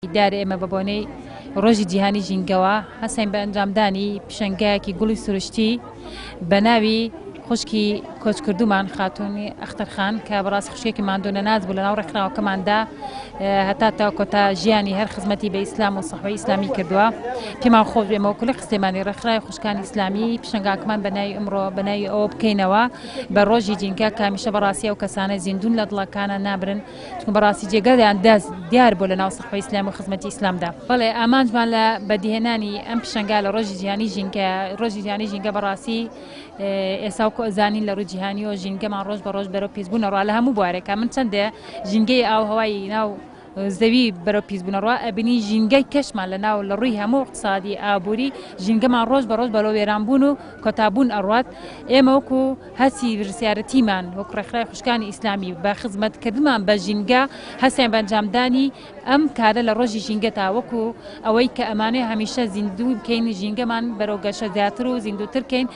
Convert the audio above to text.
دیارە ئێمە بە بۆنەی ڕۆژی جیهانی ژینگەوە هەستاین بە ئەنجامدانی پیشەنگایەکی گوڵی سروشتی بە ناوی خوشکی کۆچکردومان خاتونی ئەختەرخان کە بەڕاستی خوشکێکی ماندوو نەناس بوو لەناو ڕێکخراوەکەماندا هەتا تا کۆتا ژیانی هەر خزمەتی بە ئیسلام و سەحوەی ئیسلامی کردووە. پێمان خۆش بێ ئێمە وەکو لقی سلێمانی ڕێکخراوی خوشکانی ئیسلامی پیشەنگاکەمان بە ناوی ئەمڕۆ بە ناوی ئەوە بکەینەوە بە ڕۆژی جینکە کە هەمیشە بەڕاستی ئەو کەسانە زیندوون لە دڵەکانە نابرن چونکە بەڕاستی جێگەیان دەست دیار بوو لە ناو سەحوەی ئیسلام و خزمەتی ئیسلامدا. بەڵێ ئامانجمان لە بەدیهێنانی ئەم پیشەنگا لە ڕۆژی جیهانی ژینگە ڕۆژی جیهانی ژینگە بەڕاستی ئێستا وەکو ئەزانین لە ڕووی جیهانیەوە ژینگەمان ڕۆژ بە ڕۆژ بەرەو پیسبوون ئەڕوا لە هەموو بوارێکا من چەندێ ژینگەی ئاوهەوای ناو زەوی بەرەو پیسبوون ئەڕوا ئەبینی ژینگەی کەشمان لە ناو لە ڕووی هەموو اقتصادی ئابووری ژینگەمان ڕۆژ بە ڕۆژ بەرەو وێرانبوون و کۆتابوون ئەڕوات ئێمە وەکو هەستی برسیارەتیمان وەک ڕێکخراوی خوشکانی ئیسلامی بە خزمەتکردنمان بە ژینگە هەستیان بە ئەنجامدانی ئەم کارە لە ڕۆژی ژینگە تا وەکو ئەوەی کە ئەمانەیە هەمیشە زیندوو بکەین ژینگەمان بەرەو گەشە زیاتر و زیندووتر کەین.